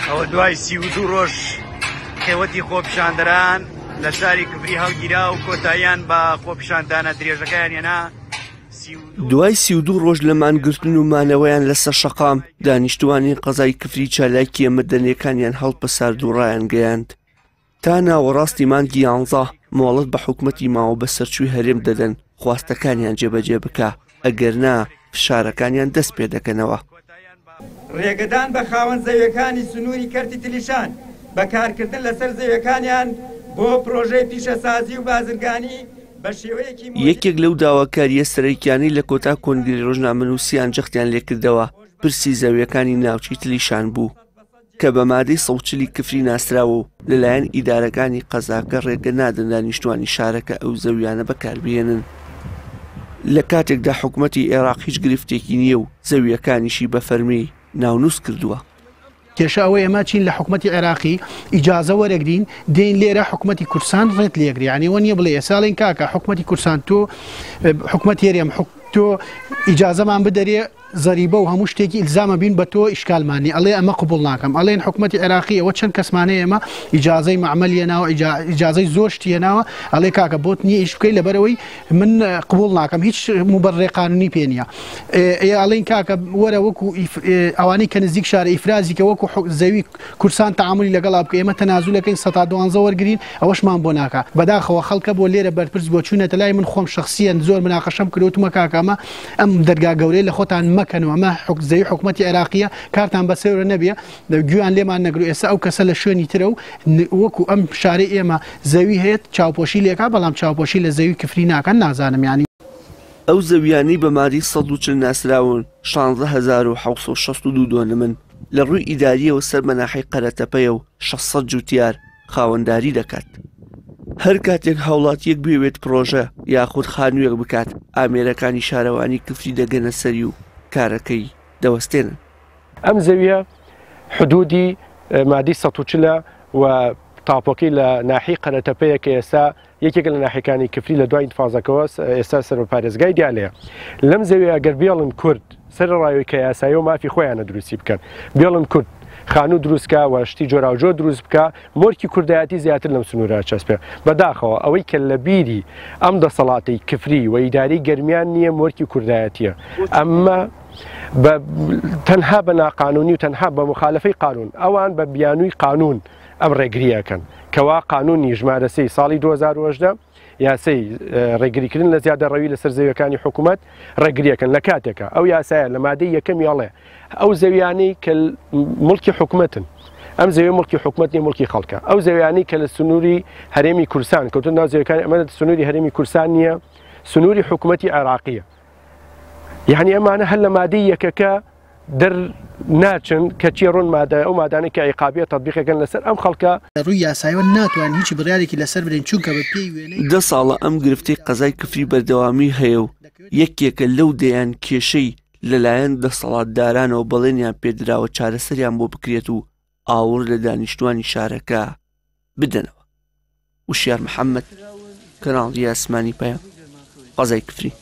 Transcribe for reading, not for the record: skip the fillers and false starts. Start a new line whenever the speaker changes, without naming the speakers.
ئەوە دوای 32 ڕۆژ خێوەتی خۆپیشاندەران لە شاری کفری هەڵگیرا و کۆتاییان بە خۆپیشاندانە درێژەکەیان هێنا.
دوای 32 ڕۆژ لە مانگرتن و مانەوەیان لەسەر شەقام، دانیشتووانی قەزای کفری چالاکییە مەدەنییەکانیان هەڵپەسارد و ڕایانگەیاند، تا ناوەڕاستی مانگی یانزە مۆڵەت بە حکومەتی ماوە بەسەرچووی هەرێم دەدەن خواستەکانیان جێبەجێ بکا، ئەگەرنا فشارەکانیان دەست پێدەکەنەوە.
ڕێگەدان بە خاوەن زەویەکانی سنووری کەرتی تلیشان بە کارکردن لەسەر زەویەکانیان بۆ پرۆژەی پیشەسازی و بازرگانی بە شێوەیەکی مۆدێرن.
یەکێک لەو داواکارییە سەرەکیانەی لە کۆتا کۆنگرەی ڕۆژنامەنووسیان جەختیان لێکردەوە، پرسی زەویەکانی ناوچەی تلیشان بوو. کە بە مادەی 140 ی کفری ناسراوە و لەلایەن ئیدارەکانی قەزاکە ڕێگە نادەن دانیشتوانی شارەکە ئەو زەویانە بەکاربهێنن. لە کاتێکدا حکومەتی عێراق هیچ گرفتێکی نییە و زەوییەکانیشی بە فەرمی ناونووس کردووە.
کێشە ئەوەی ئێمە چین لە حکومەتی عێراقی ئیجازە وەرەگرین دێین لێرە حکومەتی کوردستان ڕێت لێگری یانی ئەوە نییە بڵێ ئێستا ئەڵێن کاکە حکومەتی کوردستان تۆ حکومەتی هەرێم تۆ ئیجازەمان بدەرێ زەریبە و هەموو شتێکی ئیلزامە بین بە تۆ ئیشکالمان نیە ئەڵێ ئەمە قبوڵ ناکەم ئەڵێن حکومەتی عێراقی ئەوە چەند کەسمان هەیە ئێمە ئیجازەی مەعمەل هێناوە ئیجازەی زۆر شتی هێناوە ئەڵێ کاکە بۆت نییە ئیش بکەی لەبەرئەوەی من قبوڵ ناکەم هیچ موبەررێ قانونی پێ نییە ئێ ئەڵێن کاکە وەرە وەکو ئەوانەی کە نزیک شارە ئیفرازی کە وەکو زەوی کورسان تەعامولی لەگەڵا بکە ئێمە تەنازولەکەین سەتا دوانزە وەرگرین ئەوەشمان بۆ ناکا بەداخەوە خەڵکە بۆ لێرە بەرپرس بۆ چوونەتە لای من خۆم شەخسیەن زۆر مناقەشەم کرد وتمە کاکە ئەمە ئەم دەرگا گەورەیە لە خۆتان مەکەن و ئەمە زەوی حکومەتی عێراقیە کارتان بەسەرەوە نەبێ گوێیان لێمان نەگرو ئێستا ئەو کەسە لە شوێنی ترە و وەکو ئەم شارەی ئێمە زەوی هەیە چاوپۆشی لێکا بەڵام چاوپۆشی لە زەوی کفری ناکەن نازانم یانی.
ئەو زەویانەی بە مادەی 140 ناسراون 16762 دۆنمن، لە ڕووی ئیدارییەوە سەر بە ناحیەی قەرەتەپەیە و 600 جووتیار خاوەنداری دەکات. هەر کاتێک هاوڵاتییەک بیەوێت پڕۆژە یاخود خانوویەک بکات، ئامێرەکانی شارەوانی کفری دەگەنە سەری و کارەکەی دەوەستێنن.
ئەم زەویە حدودی مادەی 140 ە و تاپۆکەی لە ناحیەی قەرەتەپەیە کە ئێستا یەکێکە لە ناحیەکانی کفری لە دوای ئینتفازەکەوە ئێستا سەر بە پارێزگای دیالەیە. لەم زەویە ئەگەر بێڵن کورد سەرەڕای کە یاسایی و مافی خۆیانە دروستی بکەن، بێڵن کورد خانوو دروست کا و شتی جۆراوجۆر دروست بکا، مۆرکی کوردایەتی زیاتر لەم سنوورە ئەچەسپێ. بەداخەوە ئەوەی کە لە بیری ئەم دەسەڵاتەی کفری و ئیدارەی گەرمیان نییە مۆرکی کوردایەتییە. ئەمە بە تەنها بە ناقانوونی و تەنها بە موخالەفەی قانوون، ئەوان بە بیانووی قانوون ئەم ڕێگرییە ئەکەن کەوا قانوونی ژمارە سێی ساڵی 2018 یاسەی ڕێگریکردن لە زیادەڕەوی لەسەر زەویەکانی حکوومەت ڕێگریەکەن لە کاتێکە ئەو یاسایە لە مادەی یەکەمی ئەڵێ ئەو زەویانەی کە مڵکی حکوومەتن ئەم زەوی مڵکی حکوومەت نیە مڵکی خەڵکە ئەو زەویانەی کە لە سنووری هەرێمی کوردستان کەوتن ناو زەویەکانی ئەمە سنووری هەرێمی کوردستان نییە سنووری حکوومەتی عێراقیە یعنی ئەمانە هەر لە مادەی یەکەکە دەر ناچن کە چی ڕوون مادە ئەو مادانەی کە عیقابیە تەتبیقەکەن لەسەر ئەم خەڵکە.
لە ڕووی یاسایەوە ناتوانین هیچ بڕیارێکی لەسەر بدەین چونکە بە پێی وێنەی.
دە ساڵە ئەم گرفتەی قەزای کفری بەردەوامی هەیە و یەکێکە لەو دەیان کێشەی لەلایەن دەسەڵاتدارانەوە بەڵێنیان پێدراوە چارەسەریان بۆ بکرێت و ئاوڕ لە دانیشتوانی شارەکە بدەنەوە. وشیار محەمەد، کەناڵی ئاسمانی پەیام، قەزای کفری.